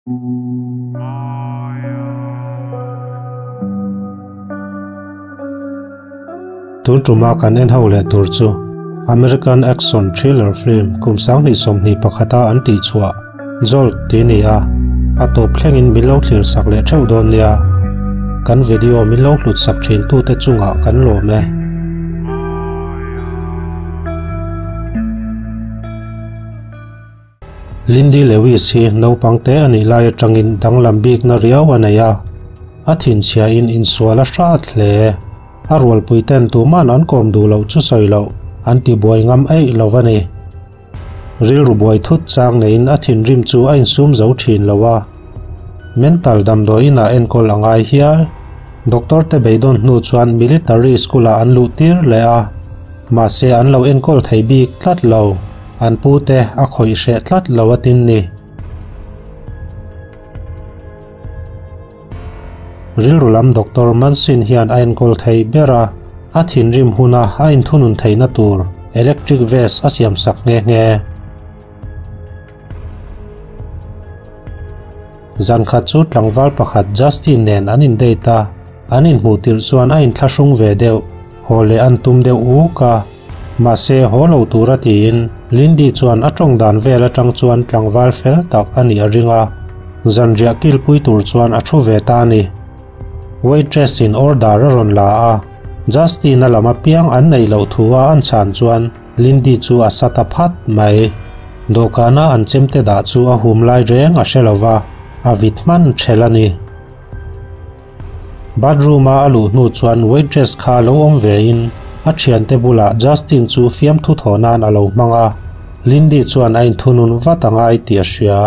Tun tuma kan en ho leh tur chu American action thriller film kum 2021 a an tih chhuah Jolt tih a ni a, a tawp thlengin min lo thlir sak leh theuh dawn nia. Kan video min lo hlut sak thin tute chungah kan lawm e. Lindy Lewis hi naupang te a nih lai atangin danglam bikna riau a nei a, a thinchhiain insual a hrat hle. A rualpui ten tuman an kawm duh loh chu sawi loh, an ti buai ngam eih lo a ni. Rilru buai thut chang neiin a thinrim chu a insum zo thin lo a. Mental damdawi inah enkawl a ngai hial. Doctor te beidawn hnu chuan military school ah an luh tir leh a, mahse an lo enkawl thei bik tlat lo, an pu te a khawih hreh tlat lo a tin ni. Rilru lam Doctor Mansin hian a enkawl thei ber a, a thinrim huna a inthunun theihna tur electric vest a siamsak nghe nghe. Zan khat chu tlangval pakhat Justin nen an in date a, an inhmuh tirh chuan a inthlahrung ve deuh, haw leh an tum deuh uk a. Mahse haw lo tura tiin Lindy chuan a tawng dan vel atang chuan tlangval fel tak a nih a ring a, zanriah kilpui tur chuan a thu ve ta a ni. Waitress in order a rawn la a, Justin a lam apiang an neih loh thu a an chhan chuan Lindy chu a sa ta phat mai. Dawhkana an chemte dah chu a hum lai reng a hre lo va, a vit hman ṭhelh a ni. Bathroom-a a luh hnu chuan waitress kha lo awm vein a ṭhiante bulah Justin chu fiamthu thawh nan a lo hmang a, Lindy chuan a inthunun vat a ngai tih a hria.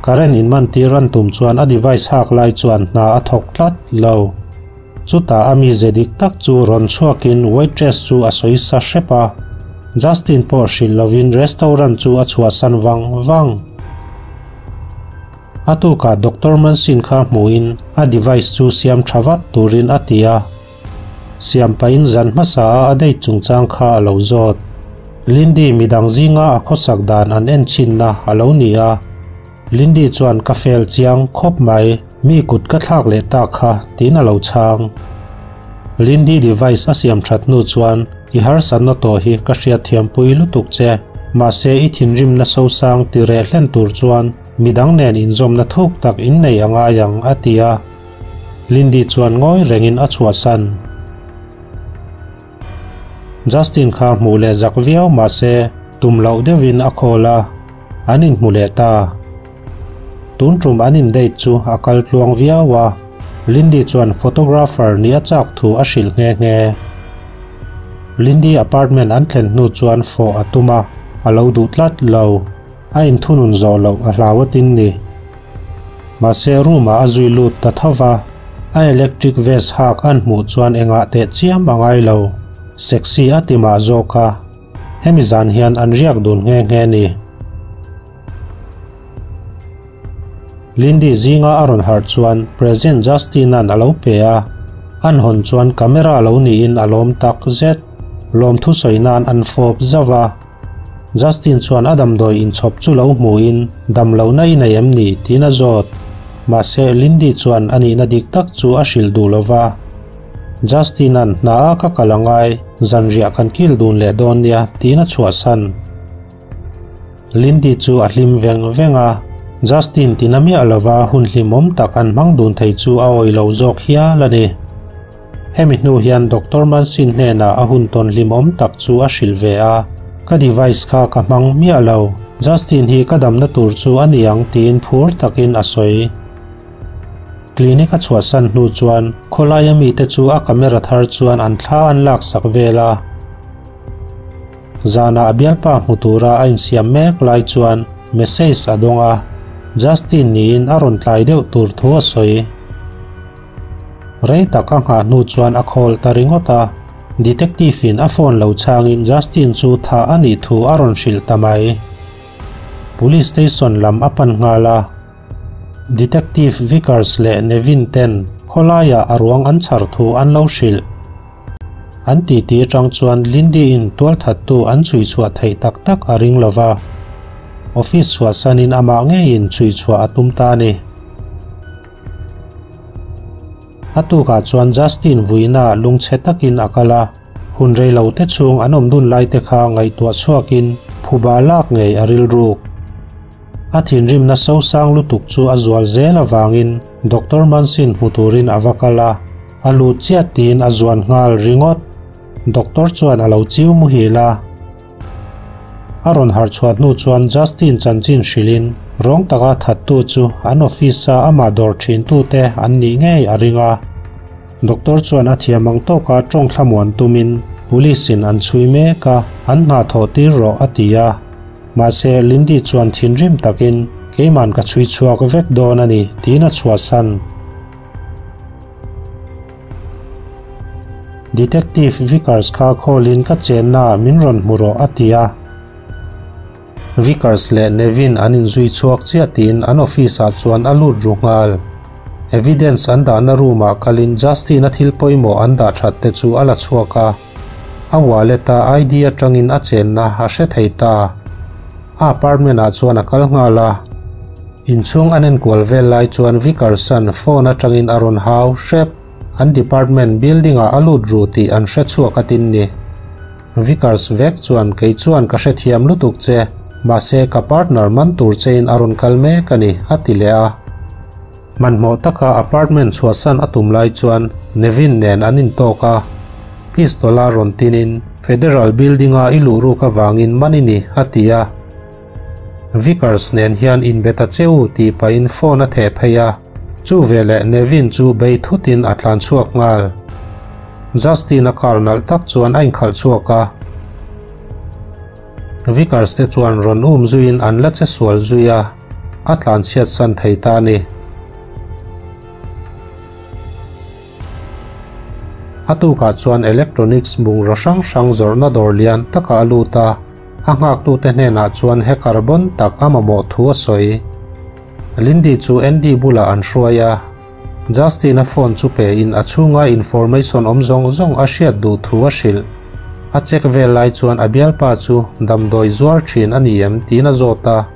Current inmantir an tum chuan a device hak lai chuan hna a thawk tlat lo. Chutah a mize dik tak chu rawn chhuakin waitress chu a sawi sa hrep a, Justin pawh hrilh lovin restaurant chu a chhuahsan vang vang. A tukah Doctor Mansin kha hmuhin a device chu siam tha vat turin a ti a, siam pahin zan hmasa a a date chungchang kha a lo zawt. Lindy midang zinga a khawsak dan an en chhinna a lo ni a. Lindy chuan ka fel chiang khawp mai, mi kut ka thlak leh ta kha tiin a lo chhang. Lindy device a siam that hnu chuan i harsatna tawh hi ka hriat thiampui lutuk che, mahse i thinrimna sosang ti reh hlen tur chuan midang nen inzawmna thuk tak in nei a ngai ang a ti a. Lindy chuan ngawi rengin a chhuahsan. Justin kha hmuh leh zak viau mahse tum loh deuhin a call a, an inhmu leh ta. Tun tum an in date chu a kal tluang viau a, Lindy chuan photographer nih a chak thu a hrilh nghe nghe. Lindy apartment an thlen hnu chuan fawh a tum a, a lo duh tlat lo. A inthunun zawh loh a hlau atin ni. Mahse room ah a zui lut ta tho va, a electric vest hak an hmuh chuan engah teh chiam a ngai lo, sexy a ti mah zawk a, hemi zan hian an riak dun nghe nghe ni. Lindy zinga a rawn harh chuan Present Justin-a'n a lo pe a, an hawn chuan camera lo niin a lawm tak zet, lawmthu sawi nan an fawp zauh a. Justin chuan a damdawi inchhawp chu lo hmuhin damlohna i nei em ni tiin a zawt. Mahse Lindy chuan a nihna dik tak chu a hrilh duh lo va. Justin-a'n hna a ka kal a ngai, zanriah kan kil dun leh dawn nia tiin a chhuahsan. Lindy chu a hlim veng veng a, Justin tina miah lova hun hlimawm tak an hmang dun thei chu a awih lo zawk hial a ni. Hemi hnu hian Doctor Mansin hnenah a hun tawn hlimawm tak chu a hrilh ve a, Ka device kha ka hmang miah lo, Justin hi ka damna tur chu a ni ang tiin phur takin a sawi. Clinic a chhuahsan hnu chuan khawlaia mite chu a camera thar chuan an thla an laksak vel a. Zanah a bialpa hmu tura a insiam mek lai chuan message a dawng a, Justin niin a rawn tlai deuh tur thu a sawi. Rei tak a nghah hnu chuan a call ta ringawt a, detective in a phone lo chhangin Justin chu thah a nih thu a rawn hrilh ta mai. Police station lam a pan nghal a, Detective Vickers leh Nevin ten khawlaiah a ruang an chhar thu an lo hrilh. An titi atang chuan Lindy in tualthattu an chhui chhuah theih tak tak a ring lova. Office chhuahsanin amah ngeiin chhui chhuah a tum ta a ni. A tukah chuan Justin vuina lungchhe takin a kal a, hun rei lo te chhung an awm dun lai te kha ngaihtuah chhuakin phuba lak ngei a rilruk. A thinrimna sosang lutuk chu a zual zel avangin Doctor Mansin hmu turin a va kal a, a lut chiah tiin a zuan nghal ringawt. Doctor chuan a lo chiu muhil a. A rawn harh chhuah hnu chuan Justin chanchin hrilhin rawng taka thattu chu an office-a amah dawr thintute an nih ngei a ring a. Doctor chuan a thiam ang tawka tawng thlamuan tumin Police-in an chhui mek a, an hna thawh tir rawh a ti a. Mahse, Lindy chuan thinrim takin keiman ka chhui chhuak vek dawn a ni tiin a chhuahsan. Detective Vickers kha call-in ka chenna min rawn hmu rawh a ti a. Vickers leh Nevin an inzui chhuak chiah tiin an office-ah chuan a lut ru nghal. Evidence an dahna room-ah kalin Justin-a thil pawimawh an dah that te chu a la chhuak a. A wallet-a ID atangin a chenna a hre thei ta. A apartment-ah chuan a kal nghal a. Inchhung an enkual vel lai chuan Vickers-a'n phone atangin a rawn hau hrep. An department building-ah a lut ru tih an hre chhuak a tin ni. Vickers vek chuan kei chuan ka hrethiam lutuk che, mahse ka partner man tur chein a rawn kal mek a ni, a ti leh a. Hmanhmawh taka apartment chhuahsan a tum lai chuan Nevin nen an intawk a. Pistol-a rawn tinin Federal building-a i luh ruk avangin man i ni, a ti a. Vickers nen hian inbe ta che u tih pahin phone a theh phei a, chu veleh Nevin chu bei thutin a tlan chhuak nghal. Justin-a car nalh tak chuan a inkhalh chhuak a. Vickers te chuan rawn um zuiin an la che sual zui a, a tlan chhiat san thei ta a ni. A tukah chuan electronics bungraw hrang hrang zawrhna dawr lian takah a lut a. A nghaktute hnenah chuan hacker bon tak a mamawh thu a sawi. Lindy chu Andy bulah an hruai a, Justin-a phone chu pein a chhunga information awm zawng zawng a hriat duh thu a hrilh. A check vel lai chuan a bialpa chu damdawi zuar thin a ni em tiin a zawt a.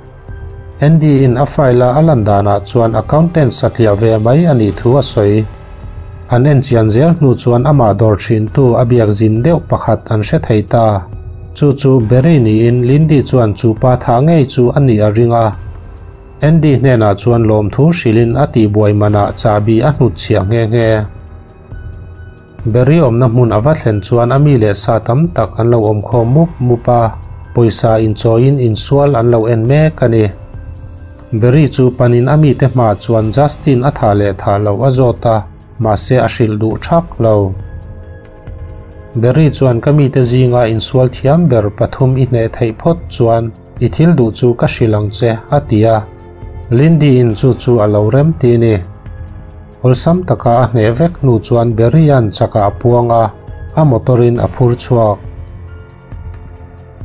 Andy-in a file-a a lan danah chuan accountant satliah ve mai a nih thu a sawi. An enchian zel hnu chuan amah dawr thintu a biak zin deuh pakhat an hre thei ta. Chu chu Barry niin Lindy chuan chu pa thah ngei chu a nih a ring a. Andy hnenah chuan lawmthu hrilhin a tihbuai manah chahbi a hnutchhiah nghe nghe. Barry awmna hmun a va thlen chuan a mi leh sa tam tak an lo awm khawm mup mup a, pawisa inchawiin insual an lo en mek a ni. Barry chu panin a mite hmaah chuan Justin a thah leh thah loh a zawt a, mahse a hrilh duh thak lo. Barry chuan ka mite zinga insual thiam ber pathum i hneh theih phawt chuan i thil duh chu ka hrilh ang che, a ti a. Lindy-in chu chu a lo rem ti a ni. Awlsam taka a hneh vek hnu chuan Barry-a'n chakah a puang a, a motor-in a phur chhuak.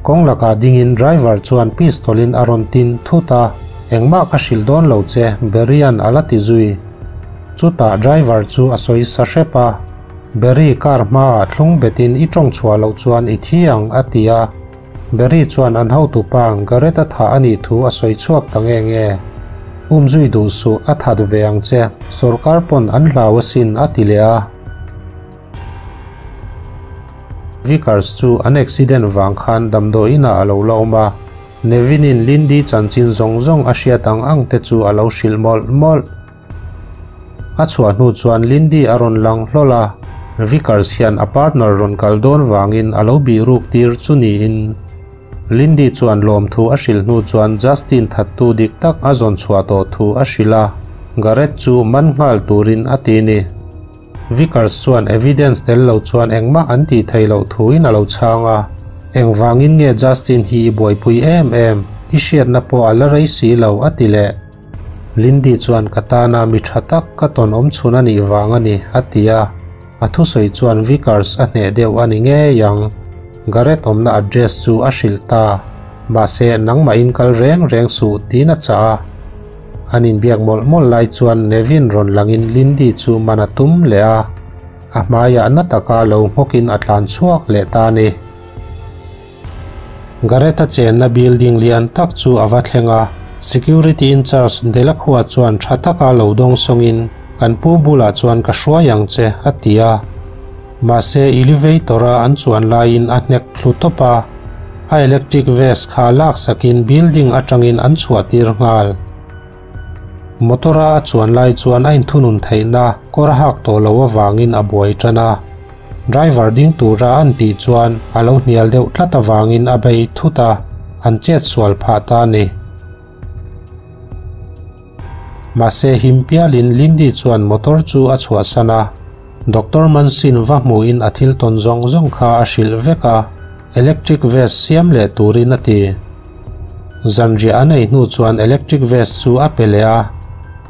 Kawng lakah dingin driver chuan pistol-in a rawn tin thut a, Engmah ka hrilh dawn lo che, Barry-a'n a la ti zui. Chutah driver chu a sawi sa hrep a, Barry car hmaah thlung betin i tawng chhuah loh chuan i thi ang, a ti a. Barry chuan an hotupa Garrett-a thah a nih thu a sawi chhuak ta nge nge. Um zui duh suh, a that ve ang che, sawrkar pawn an hlau asin, a ti leh a. Vickers chu an accident vang khan damdawi inah a lo la awm a, Nevin-in Lindy chanchin zawng zawng a hriat ang ang te chu a lo hrilh mawlh mawlh. A chhuah hnu chuan Lindy a rawn lang hlawl a, Vickers hian a partner rawn kal dawn vangin a lo bih ruk tir chu niin. Lindy chuan lawmthu a hrilh hnu chuan Justin thattu dik tak a zawn chhuah tawh thu a hrilh a, Garrett chu man nghal turin a ti ni. Vickers chuan evidence tel lo chuan engmah an tih theih loh thuin a lo chhang a, Engvangin nge Justin hi i buaipui em em, i hriatna pawh a la rei si lo, a ti leh. Lindy chuan ka tana mi tha tak ka tawn awm chhun a nih vang a ni, a ti a. A thusawi chuan Vickers a hneh deuh a ni ngei ang. Garrett awmna address chu a hrilh ta. Mahse, nangmahin kal reng reng suh, tiin a chah a. An inbiak mawlh mawlh lai chuan Nevin rawn langin Lindy chu man a tum leh a, a hmaiah na taka lo nghawkin a tlan chhuak leh ta a ni. Gareth-a chenna building lian tak chu a va thleng a, security in charge Delacroix chuan tha taka lo dawng sawngin kan pu bulah chuan ka hruai ang che a ti a. Mahse elevator-a an chuan laiin a hnek thlu tawp a, a electric vest kha laksakin building atangin an chhuah tir nghal. Motor-a a chuan lai chuan a inthunun theihna kawr a hak tawh loh avangin a buai tan a. Driver ding tura an tih chuan a lo hnial deuh tlat avangin a bei thut a, an chet sual phah ta a ni. Mahse him pialin Lindy chuan motor chu a chhuahsan a, Doctor Mansin va hmuhin a thil tawn zawng zawng kha a hrilh vek a, electric vest siam leh turin a ti. Zanriah an ei hnu chuan electric vest chu a pe leh a,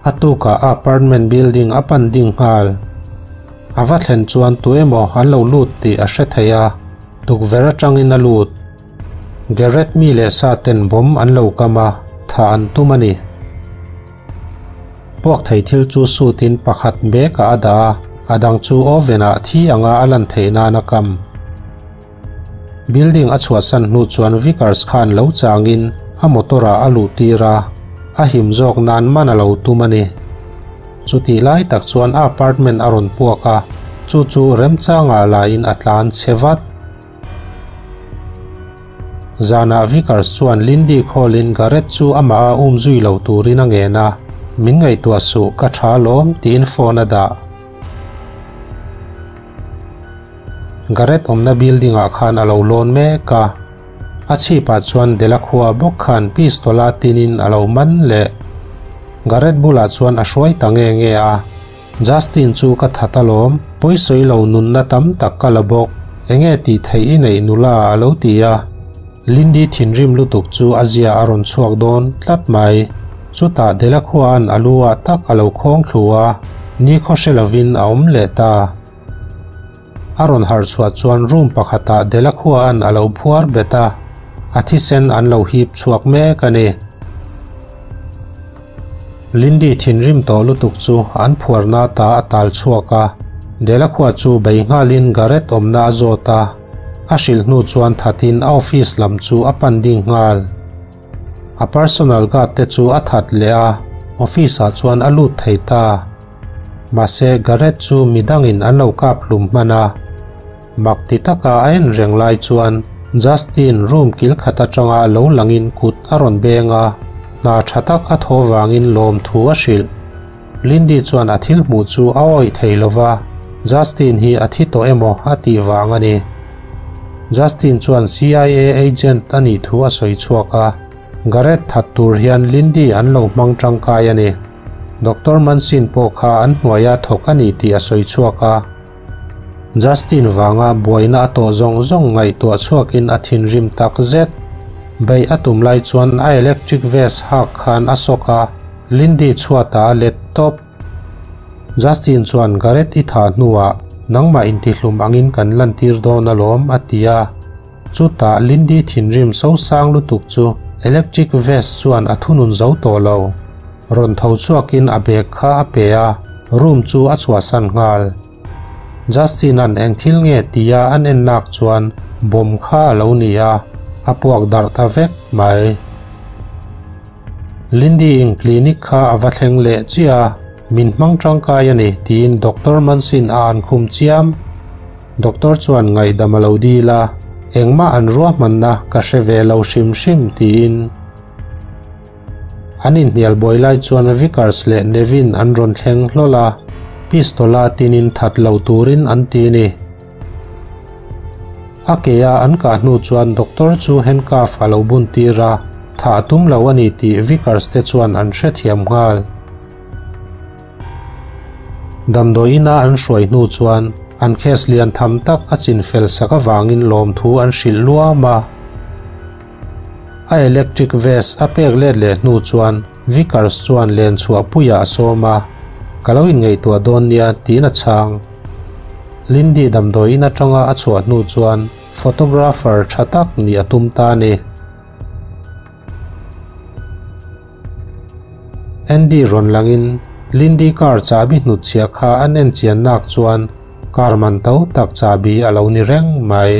a tukah a apartment building a pan ding nghal. A va thlen chuan tu emaw an lo lut tih a hre thei a, tukverh atangin a lut. Garrett mi leh sa ten bomb an lo kam a, thah an tum a ni. Puak thei thil chu suit in pakhat bag ah a dah a, a dang chu oven ah thi anga a lan theih nan a kam. Building a chhuahsan hnu chuan Vickers khan lo changin a motor ah a luh tir a, a him zawk nan man a lo tum a ni. Chutih lai tak chuan a apartment a rawn puak a, chu chu remchangah lain a tlan chhe vat. Zanah Vickers chuan Lindy call-in Garrett chu amah a um zui lo turin a ngen a, Min ngaihtuah suh, ka tha lawm, tiin phone a dah. Garrett awmna building-ah khan a lo lawn mek a, a chhipah chuan Delacroix bawk khan pistol-a tinin a lo man leh. Garrett bulah chuan a hruai ta nge nge a, Justin chu ka that alawm, pawisawi lo nunna tam tak ka la bawk, enge tih theih i neih nula a lo ti a. Lindy thinrim lutuk chu a zia a rawn chhuak dawn tlat mai. Chutah Delacroix-a'n a lu ah tak a lo khawng thlu a, nikhaw hre lovin a awm leh ta. A rawn harh chhuah chuan room pakhatah Delacroix-a'n a lo phuar bet a, a thisen an lo hip chhuak mek a ni. Lindy thinrim tawh lutuk chu an phuarna ta a tal chhuak a, Delacroix chu bei nghalin Garrett awmna a zawt a, a hrilh hnu chuan thatin a office lam chu a pan ding nghal. A personal guard te chu a that leh a, office ah chuan a lut thei ta. Mahse Garrett chu midangin an lo kap hlum hman a. Mak ti taka a en reng lai chuan Justin room kil khat atanga lo langin kut a rawn beng a, hna tha tak a thaw vangin lawmthu a hrilh. Lindy chuan a thil hmuh chu a awih thei lova, Justin hi a thi tawh emaw a tih vang a ni. Justin chuan CIA agent a nih thu a sawi chhuak a, Garrett that tur hian Lindy an lo hmang tangkai a ni. Doctor Mansin pawh kha an hnuaia thawk a ni tih a sawi chhuak a. Justin vanga buaina a tawh zawng zawng ngaihtuah chhuakin a thinrim tak zet. Beih a tum lai chuan a electric vest hak khan a sawk a, Lindy chhuatah a let tawp. Justin chuan Garrett i thah hnuah nangmah intihlum angin kan lantir dawn alawm a ti a. Chutah Lindy thinrim sosang lutuk chu electric vest chuan a thunun zo tawh lo. Rawn tho chhuakin a bag kha a pe a, room chu a chhuahsan nghal. Justin-a'n eng thil nge tia an en nak chuan bomb kha a lo ni a, a puak darh ta vek mai. Lindy-in clinic kha a va thleng leh chiah a, min hmang tangkai a ni tiin Doctor Mansin a an khum chiam. Doctor chuan ngaihdam a lo dil a, engmah an ruahmanna ka hre ve lo hrim hrim tiin. An inhnial buai lai chuan Vickers leh Nevin an rawn thleng hlawl a, pistola tinin that lo turin an ti a ni. A ke a an kah hnu chuan doctor chu handcuff a lo bun tir a, thah a tum lo a ni tih Vickers te chuan an hrethiam nghal. Damdawi ina an hruai hnu chuan an case lian tham tak a chinfel sak avangin lawmthu an hrilh luam a. A electric vest a pek let leh hnu chuan Vickers chuan len chhuah puiah a sawm a, Ka lo inngaihtuah dawn nia tiin a chhang. Lindy damdawi in atanga a chhuah hnu chuan photographer tha tak nih a tum ta a ni. Andy rawn langin Lindy car chahbi hnutchhiah kha an en chian nak chuan car man to tak chahbi a lo ni reng mai.